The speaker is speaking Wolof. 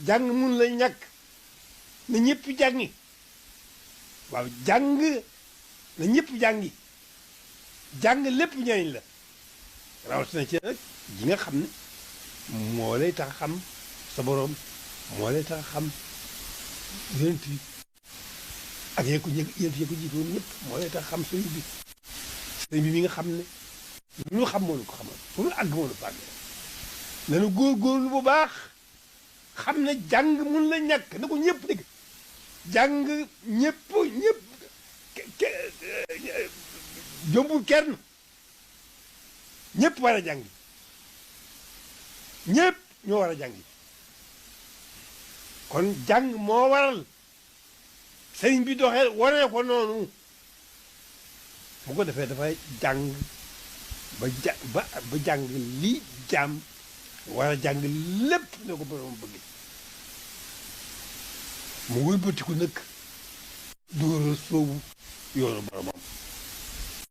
jàng mun la ñàkk na ñëpp jàngi waaw jàng na ñëpp jàngi jàng lépp njëriñ la rawatina ci nag ji nga xam ne moo lay tax a xam sa boroom moo lay tax a xam yonent bi ak yéen ko jiitoon ñëpp moo lay tax a xam sëriñ bi mi nga xam ne lu ñu xam moo nu ko xamal fu nu àgg moo nu fàgg nanu góorgóorlu bu baax xam ne jàng mun la ñàkk na ko ñëpp dégg jàng ñëpp jombul kenn ñëpp war a jàngi ñëpp ñoo war a jàngi kon jàng moo waral sëriñ bi doxee waree ko noonu bu ko defee dafay jàng ba jàng li jaam war a jàng lépp ne ko borom bëgg mu wëlbatiku nag dóora soobu yoonu boromam